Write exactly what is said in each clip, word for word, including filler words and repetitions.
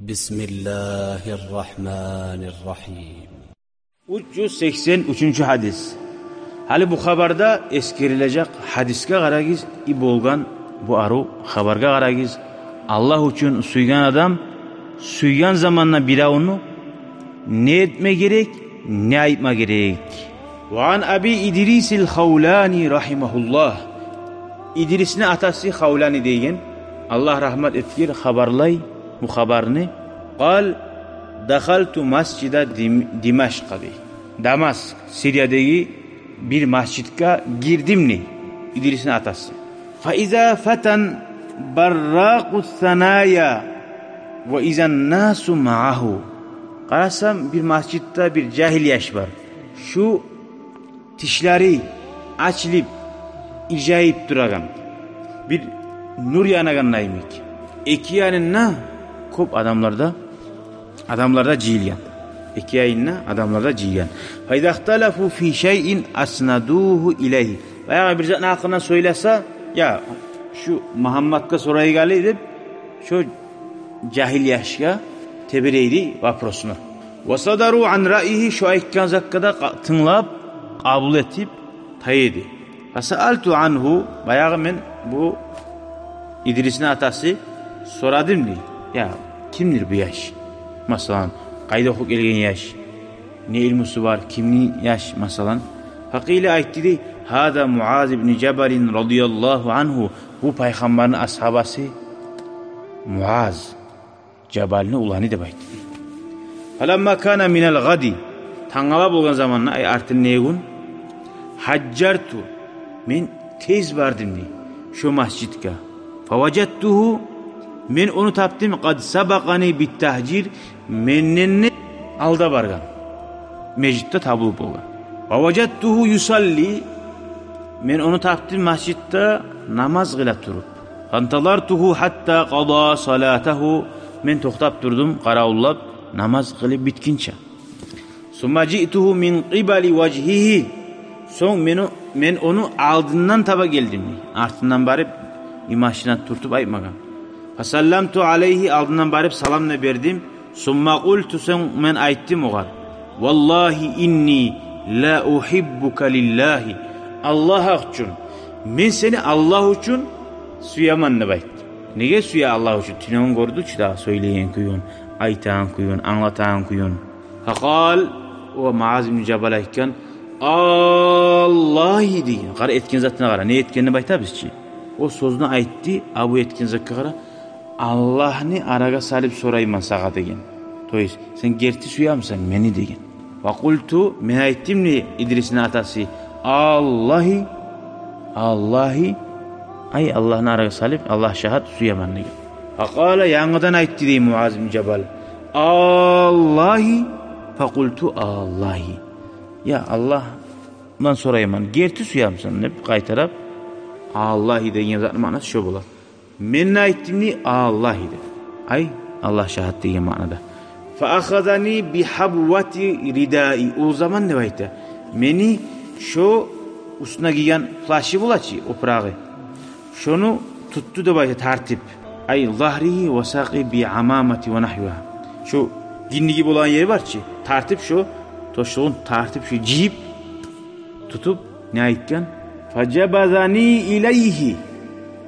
بسم الله الرحمن الرحيم. Уьч юз сексен уьчюнчю гьадис. Гьали бу хабарда эсгерилежек гьадисге къарагъыз, и болгъан бу арив хабаргъа къарагъыз. Аллагь учун сюйген адам сюйген заманда биревню не этме герек, не айтма герек? وعن أبي إدريس الخولاني رحمه الله. Идрисни атасы Хавлани деген, Аллагь рагьмат этгир, хабарлай бу хабарны. قال: دخلت مسجد دم-, دمشق, дей. Дамаск, Сириядагъы бир масжитге гирдим, дей, Идрисни атасы. فإذا فتى براق الثنايا وإذا الناس معه. Къарасам, бир масжитде бир жагьил яш бар. Шу тишлери ачылып, иржайып турагъан, бир нюр янагъандай йимик. Эки янында кёп адамлар да, адамлар да жыйылгъан. Эки янында адамлар да жыйылгъан. فإذا اختلفوا في شيء أسندوه إليه. Баягъы бир затны гьакъында сёйлесе, я, шу Мугьамматгъа сорайыкъ гьали деп, шо жагьил яшгъа теберейди вопросну. وصدروا عن رأيه, шо айтгъан затгъа да къа-, тынглап, къабул этип, таяйды. فسألت عنه, баягъы мен бу Идрисни атасы сорадым, дей. Я, кимдир бу яш? Масала, къайда охуп гелген яш? Не илмусу бар? Кимни яш, масала? فقيل, айтды, дей: هذا معاذ بن جبل رضي الله عنه. Бу Пайхаммарны асгьабасы Муаз Жабалны уланы, деп айтды, дей. فلما كان من الغد, тангала болгъан заманда, ай, артындагъы гюн, هجرت, мен тез бардым, дей, шо масжитге. فوجدته, мен ону тапдым, قد سبقني بالتهجير, менден де алда баргъан, межитде табулуп болгъан. ووجدته يصلي, мен ону тапдым масжитде намаз къыла туруп. فانتظرته حتى قضى صلاته, мен токътап турдум, къаравуллап, намаз къылып битгинче. ثم جئته من قبل وجهه, сонг мен о-, мен ону алдындан таба гелдим, дей. Артындан барып, имашына тюртюп айтмагъан. فسلمت عليه, алдындан барып салам да бердим. ثم قلت, сонг мен айтдым огъар: والله إني لأحبك لله. Аллагь гьакъ учун, мен сени Аллагь учун сюемен, деп айтды. Неге сюе Аллагь учун? Тюнегюн гёрдю чю дагъы сёйлеген кююн, айтагъан кююн, англатагъан кююн. فقال, о Муаз ибн Жабал айтгъан: «Аллагьи», — деген. Къара, этген затына къара. Не этгенин айтабыз чы. О сёзню айтды, а бу этген затгъа къара. «Аллагьны арагъа салып сорайман сагъа», — деген. То есть, «Сен герти сюемисен мени?» — деген. «Ва къулту», мен айтдым, дей Идрисни атасы, «Аллагьи, Аллагьи, ай, Аллагьны арагъа салып, Аллагь шагьат, сюемен», — деген. Факъала, янгыдан айтды, дей, Муаз бин Жабал: «Аллагьи, факъулту Аллагьи». «Я Аллагьдан сорайман, герти сюемисен?» — деп къайтарып, «Аллагьи» деген затны маънасы шо бола. Мен де айтдым, дей, «Аллагьи» деп. Ай, Аллагь шагьат деген маънада. «Фа ахазани би хабвати ридаи». О заман, деп айта, мени шо уьстюне гийген плащы бола чы, опурагъы. Шону тутду, деп айта, тартып. «Ай, загьригьи ва сакъи би амамати ва нахвигьа». Шо гиндиги болагъан ери бар чы, тартып шо, тошлугъун тартып, шо жыйып, тутуп, не айтгъан? «Фажабазани илайгьи».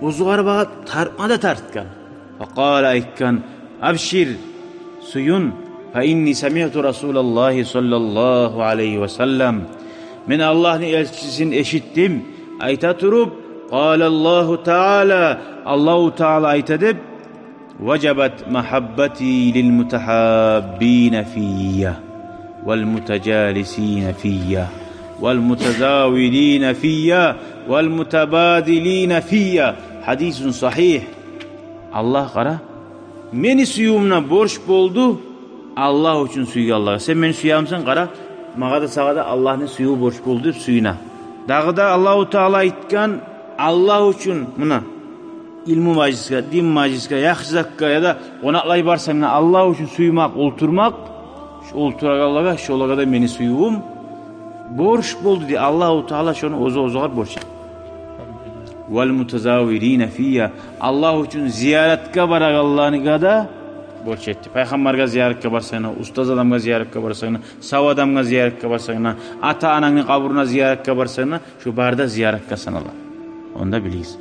Оьзюгер багъып тартма да тартгъан. Факъала, айтгъан: «Абшир, сююн, фа инни самиъту Расулаллагьи саллаллагьу алайгьи ва саллам». Мен Аллагьны элчисин эшитдим, айта туруп: «Къалаллагьу таала», Аллагьу таала айта деп: «Важабат махаббати лил мутахаббина фийя, вал мутажалисина фийя, вал мутазавирина фийя, вал мутабадилина фийя». Хадисун сагьигь. Аллагь, къара, мени сюювюм борч болду Аллагь учун сюйгенлеге. Сен мени сюемисен, къара, магъа да, сагъа да Аллагьны сюювю борч болду деп сююне. Дагъы да Аллагьу таала айтгъан, Аллагь учун, муна, илму мажлисге, дин мажлисге, яхшы затгъа яда къонакълай барсанг да, Аллагь учун сюймек, олтурмакъ, шо олтурагъанлагъа, шолагъа да мени сюювюм борч болду, дей, Аллагьу таала шону оьзю оьзюгер борч этди. «Вал мутазавирина фийя», Аллагь учун зияратгъа барагъанлагъа да борч этди. Пайхаммаргъа зияратгъа барсанг да, устаз адамгъа зияратгъа барсанг да, сав адамгъа зияратгъа барсанг да, ата-анангны къабуруна зияратгъа барсанг да, шо бары да зияратгъа санала. Ону да билигиз.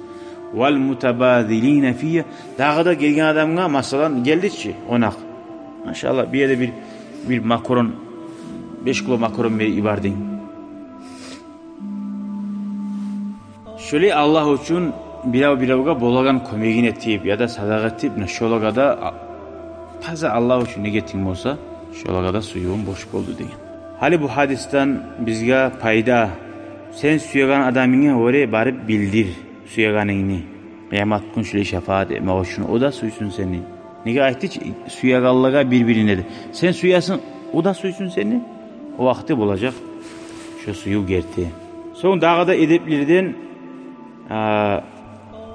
Вал мутабазилина фийя. Дагъы да гелген адамгъа, масала, гелди чи къонакъ. Машалла, бир ерде бир, бир макарон, беш кило макарон берип йибердинг. Шолай Аллагь учун бирев-биревге болагъан кёмегин этип, яда садагъа этип, муна шолагъа да, а, таза Аллагь учун ниетинг болса, шолагъа да сюювюнг борч болду деген. Гьали бу гьадисден бизге пайда: сен сюеген адамынга оьре барып билдир сюегенингни, къыямат гюн шолай шапаат этмек учун, о да сюйсюн сени. Неге айтды чы, сюегенлеге бир-бирине де. Сен сюесен, о да сюйсюн сени. О вакъти болажакъ шо сююв герти. Сонг дагъы да эдеплерден, а,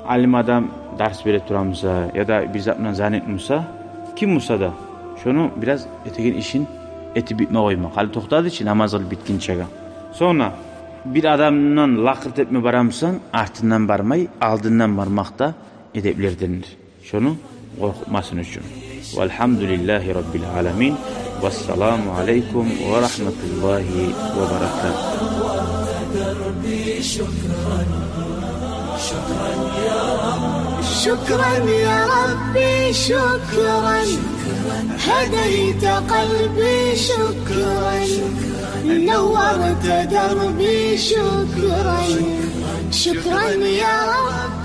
алим адам дарс бере тура буса, яда бир зат булан занят буса, ким буса да, шону бираз этеген ишин этип битме къоймакъ. Гьали токътады чы намаз къылып битгинчеге. Сонг бир адамдан лакъыр этме бара бусанг, артындан бармай, алдындан бармакъ да эдеплердендир. Шону къоркъутмасын учун. Валгьамдулиллагьи раббил аламин. Вассаламу алейкум ва рагьматуллагьи ва баракатугь. شكرا يا ربي، شكرا، هديت قلبي، شكرا، نورت دربي، شكرا، شكرا يا رب.